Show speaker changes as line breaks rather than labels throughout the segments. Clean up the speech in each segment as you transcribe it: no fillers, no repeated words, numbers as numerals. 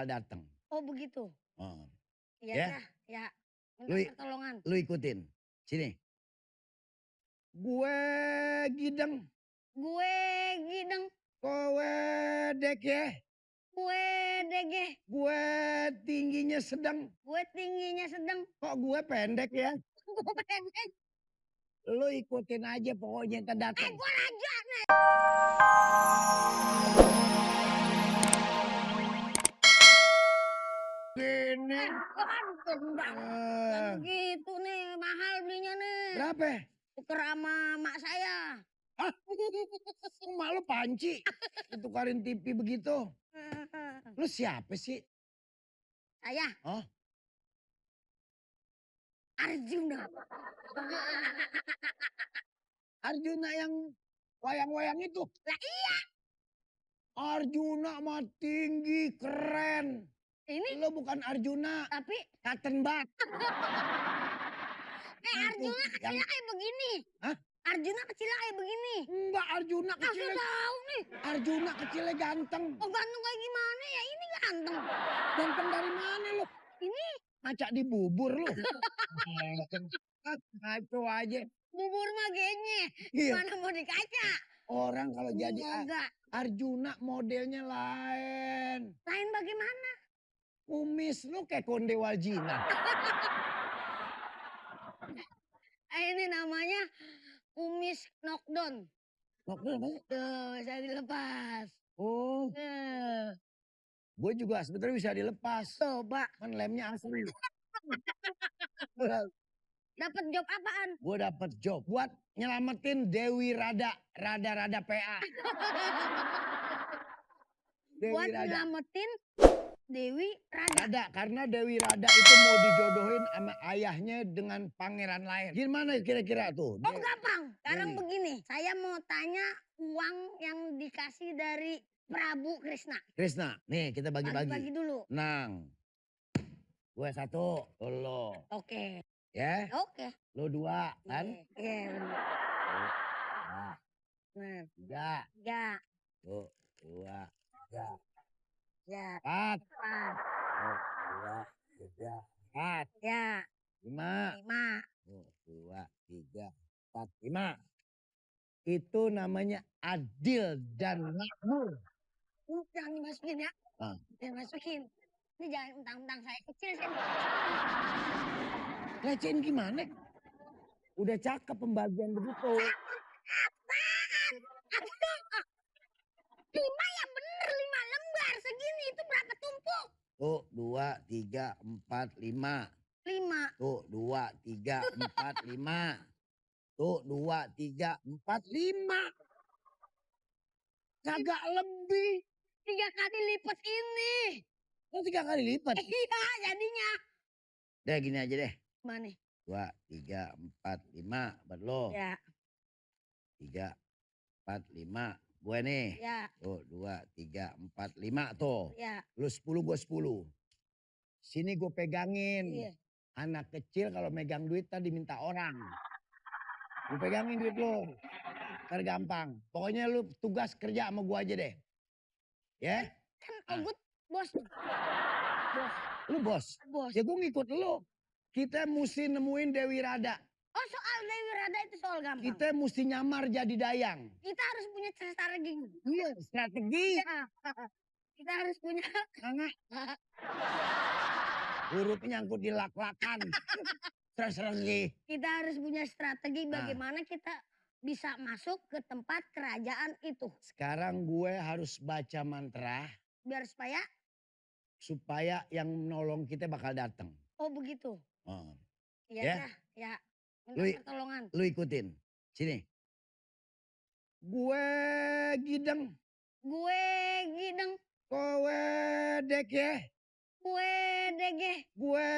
bakal datang.
Oh begitu?
Oh.
Iya
Ya?
dah, ya.
Lu,
Minta pertolongan.
lu ikutin. Sini. Gue gideng.
Gue gideng.
Kowe dek ya.
Gue dege.
Gue tingginya sedang.
Gue tingginya sedang.
Kok gue pendek ya?
Gue pendek.
Lu ikutin aja pokoknya ntar datang.
Gue raja nih.
Gini.
Ganteng banget. Gitu nih, mahal belinya nih.
Berapa?
Tuker sama mak saya.
Hah? Emak lu panci. Ditukarin TV begitu. Lu siapa sih?
Saya.
Oh?
Arjuna.
Arjuna yang wayang-wayang itu?
Lah iya.
Arjuna mah tinggi, keren.
Ini?
Lu bukan Arjuna.
Tapi.
Katen bat.
Arjuna kecilnya kayak begini.
Hah?
Arjuna kecilnya kayak begini.
Enggak, Arjuna kecilnya.
Tahu nih.
Arjuna kecilnya ganteng.
Oh ganteng kayak gimana ya? Ini ganteng.
Ganteng dari mana lu?
Ini.
Macak di bubur lu. Ngaco aja.
Bubur mah genye.
Iya.
Mana mau dikaca?
Orang kalau jadi
enggak.
Arjuna modelnya lain.
Lain bagaimana?
Kumis lu kayak Konde Waljina.
Ini namanya kumis knockdown.
Knockdown apa?
Tuh, bisa dilepas.
Oh. Gue juga sebetulnya bisa dilepas.
Coba.
Kan lemnya asli.
Dapat job apaan?
Gue dapat job buat nyelamatin Dewi Rada. Rada PA. Dewi
buat
Rada.
nyelamatin Dewi Rada.
Rada, karena Dewi Rada itu mau dijodohin sama ayahnya dengan pangeran lain. Gimana kira-kira tuh?
Oh gampang. Sekarang
Dewi.
begini, saya mau tanya uang yang dikasih dari Prabu Krishna.
Krishna, nih kita bagi-bagi.
Bagi dulu.
Nang, gue 1, lo.
Oke.
Ya?
Oke.
Lo 2, kan?
Iya.
Nah,
Nah.
3.
3.
Tuh, 2, 3.
Ya.
4.
4.
2, 3, 4.
Ya.
5.
5.
2, 3, 4, 5. Itu namanya adil dan makmur.
Jangan dimasukin ya. Jangan masukin. Ini jangan mentang-mentang saya kecil.
Lecehin gimana? Udah cakep pembagian begitu.
5 ya bener, 5 lembar segini. Itu berapa tumpuk?
Tuh, 2, 3, 4, 5.
5.
Tuh, 2, 3, 4, 5. Tuh, 2, 3, 4, 5. Kagak lebih.
3 kali lipat ini.
Oh, 3 kali lipat?
Iya, jadinya.
Udah gini aja deh.
Mana?
2, 3, 4, 5. Buat lo.
Ya.
3, 4, 5. Gue nih.
Ya.
Tuh, 2, 3, 4, 5 tuh.
Ya.
Lu 10, gue 10. Sini gue pegangin.
Iya.
Anak kecil kalau megang duit tadi minta orang. Gue pegangin duit lo. Ntar gampang. Pokoknya lu tugas kerja sama gue aja deh. Ya?
Kan Ogut bos. Bos.
Lu bos?
Bos.
Ya gue ngikut lu. Kita mesti nemuin Dewi Rada.
Oh soal Dewi Rada itu soal gampang.
Kita mesti nyamar jadi dayang.
Kita harus punya strategi.
Iya, strategi.
Kita harus punya.
Enggak. Hurufnya nyangkut di lak-lakan. Strategi.
Kita harus punya strategi bagaimana kita bisa masuk ke tempat kerajaan itu.
Sekarang gue harus baca mantra.
Biar
supaya yang menolong kita bakal datang.
Oh begitu?
Oh.
Iya
Ya?
dah, ya. Minta pertolongan.
Lu ikutin. Sini. Gue gideng.
Gue gideng.
Kowe dek ya.
Gue dege.
Gue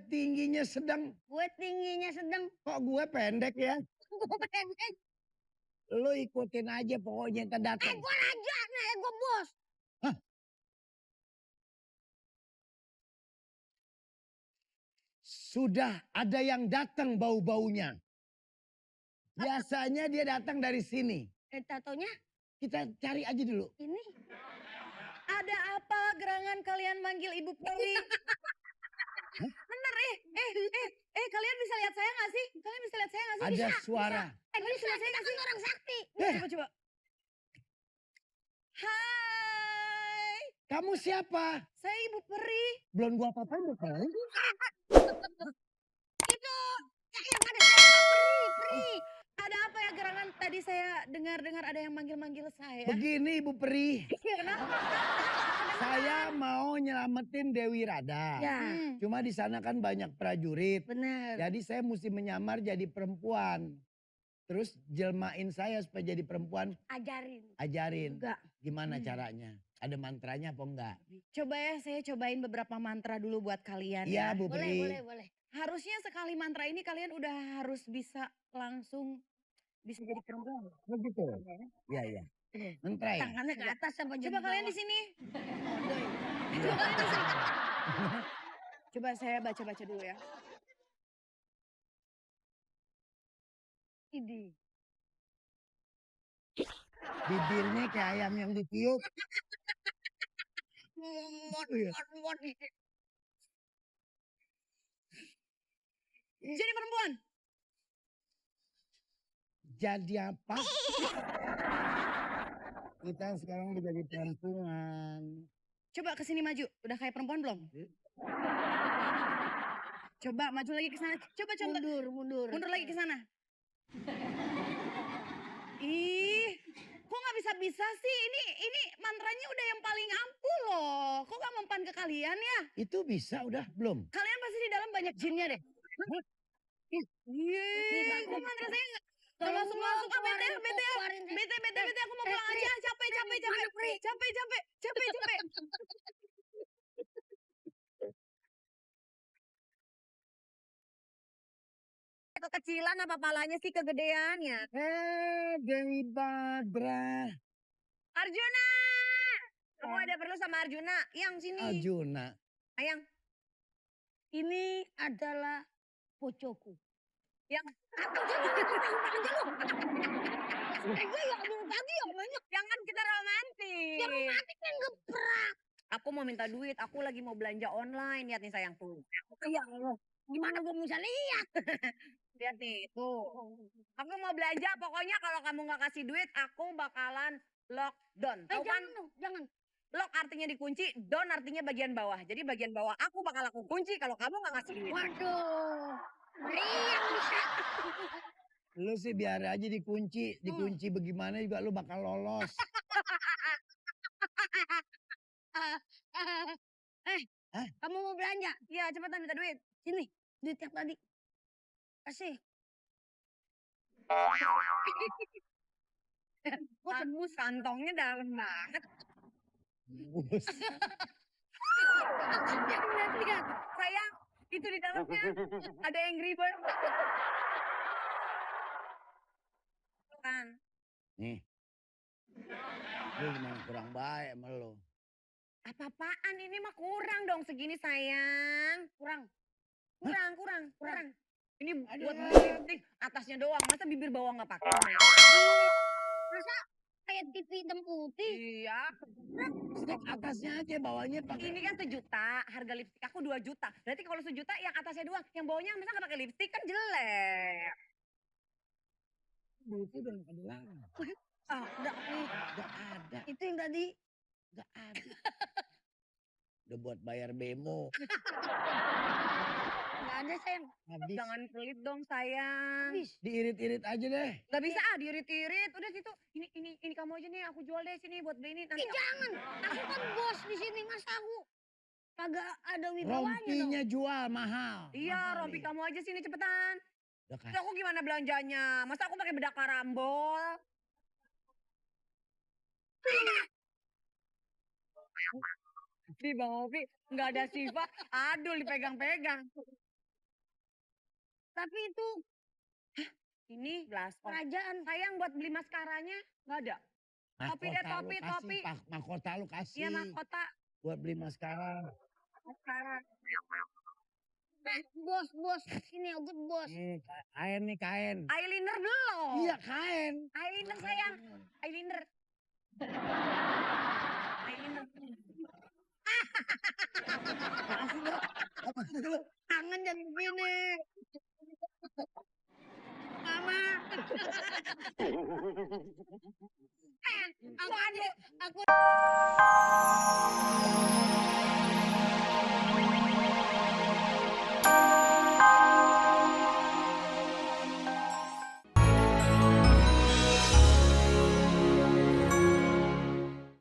tingginya sedang.
Gue tingginya sedang.
Kok gue pendek ya?
Gue pendek.
Lu ikutin aja pokoknya ntar datang.
Gue raja nih, gue bos.
Hah? Sudah ada yang datang bau-baunya. Biasanya dia datang dari sini.
Tatonya?
Kita cari aja dulu.
Ini. Aduh.
Ada apa gerangan kalian manggil Ibu Peri? Bener kalian bisa lihat saya nggak sih? Kalian bisa lihat saya nggak sih?
Ada suara.
Kalian bisa lihat saya nggak sih?
Orang sakti.
Coba. Hai,
Kamu siapa?
saya Ibu Peri.
Belum gua apa-apain udah kali.
Itu yang ada peri.
Ada apa ya gerangan? Tadi saya dengar ada yang manggil-manggil saya.
Begini Ibu Peri,
Kenapa?
saya mau nyelamatin Dewi Rada.
Ya,
Cuma di sana kan banyak prajurit.
benar.
Jadi saya mesti menyamar jadi perempuan. Terus jelmain saya supaya jadi perempuan,
Ajarin.
ajarin.
Enggak.
Gimana caranya? Ada mantranya apa enggak?
Coba ya saya cobain beberapa mantra dulu buat kalian
Iya
ya.
Bu Peri.
Boleh.
Harusnya sekali mantra ini kalian udah harus bisa langsung bisa jadi perempuan.
Begitu. Iya. Mantra ya?
Tangannya ke atas apa
Coba kalian di sini. Coba kalian di sini. Coba saya baca-baca dulu ya.
Ini.
Bibirnya kayak ayam yang ditiup. Iya.
Jadi perempuan.
Jadi apa? Kita sekarang udah jadi perempuan.
Coba ke sini maju. Udah kayak perempuan belum? Coba maju lagi ke sana. Coba contoh.
Mundur.
Mundur lagi ke sana. Ih, kok nggak bisa sih? Ini mantranya udah yang paling ampuh loh. Kok nggak mempan ke kalian ya?
Itu bisa udah belum?
Kalian pasti di dalam banyak jinnya deh. Iya, kok mantra saya nggak langsung masuk ah bete aku mau pulang aja capek.
Kekecilan apa palanya sih kegedean ya?
Dewi Badra.
Arjuna, aku ada perlu sama Arjuna. Yang sini,
Arjuna.
Ayang.
Ini adalah pocoku.
Yang
Gue ya ambil pagi ya banyak.
jangan kita romantis.
Yang mati kan geprak.
Aku mau minta duit, aku lagi mau belanja online. Lihat nih sayang tuh.
Ya Allah. Gimana gue bisa lihat?
Lihat nih, tuh. Aku mau belanja, pokoknya kalau kamu nggak kasih duit, aku bakalan lockdown. Tahu kan?
Jangan.
Lock artinya dikunci, down artinya bagian bawah. Jadi bagian bawah aku bakal aku kunci kalau kamu nggak ngasih duit.
Waduh. Riang bisa.
Lu sih biar aja dikunci. Dikunci bagaimana juga lu bakal lolos.
Kamu mau belanja?
Iya, cepetan minta duit.
Sini, duit yang tadi. Kasih.
Kok tembus kantongnya dalam banget.
Bus.
Lihat, sayang, itu di dalamnya ada Angry Bird. Kan.
Nih. Lu gimana kurang baik sama lu.
Apa-apaan ini mah kurang dong segini sayang. Kurang. Ini buat lipstick atasnya doang, masa bibir bawah nggak pakai?
Masa kayak TV hitam putih?
Iya.
Stik atasnya aja bawahnya pakai.
Ini kan 1 juta, harga lipstick aku 2 juta. Berarti kalau 1 juta yang atasnya doang, yang bawahnya masa nggak pakai lipstick kan jelek.
Duitnya udah nggak ada lagi.
Ah, udah.
Nggak ada.
Itu yang tadi.
Nggak ada. Udah buat bayar bemo.
Nggak ada sayang.
Habis.
Jangan pelit dong sayang.
Habis.
Diirit-irit aja deh.
Gak bisa diirit-irit. Udah situ. Ini kamu aja nih, aku jual deh sini buat beli ini. Nanti
Jangan. Aku kan bos di sini. Masa aku kagak ada wibawanya dong.
Rompinya jual mahal.
Iya,
Mahal
rompi
nih.
kamu aja sini cepetan.
Udah
Terus
kasih.
aku gimana belanjanya? Masa aku pakai bedak karambol? Di Bang Opi nggak ada sifat, aduh dipegang-pegang.
Tapi itu
Ini gelas
kerajaan.
sayang buat beli maskaranya nggak ada. Topi deh,
Mahkota lu
topi,
kasih,
topi.
Mahkota lu kasih.
Iya mahkota.
Buat beli maskara.
Maskara.
Bos. Sini aku bos.
Kain nih kain.
Eyeliner belum.
Iya kain.
Eyeliner sayang. Eyeliner. Eyeliner.
Makasih lo. Apa sih lo?
Tangan jangan begini. Mama. Aku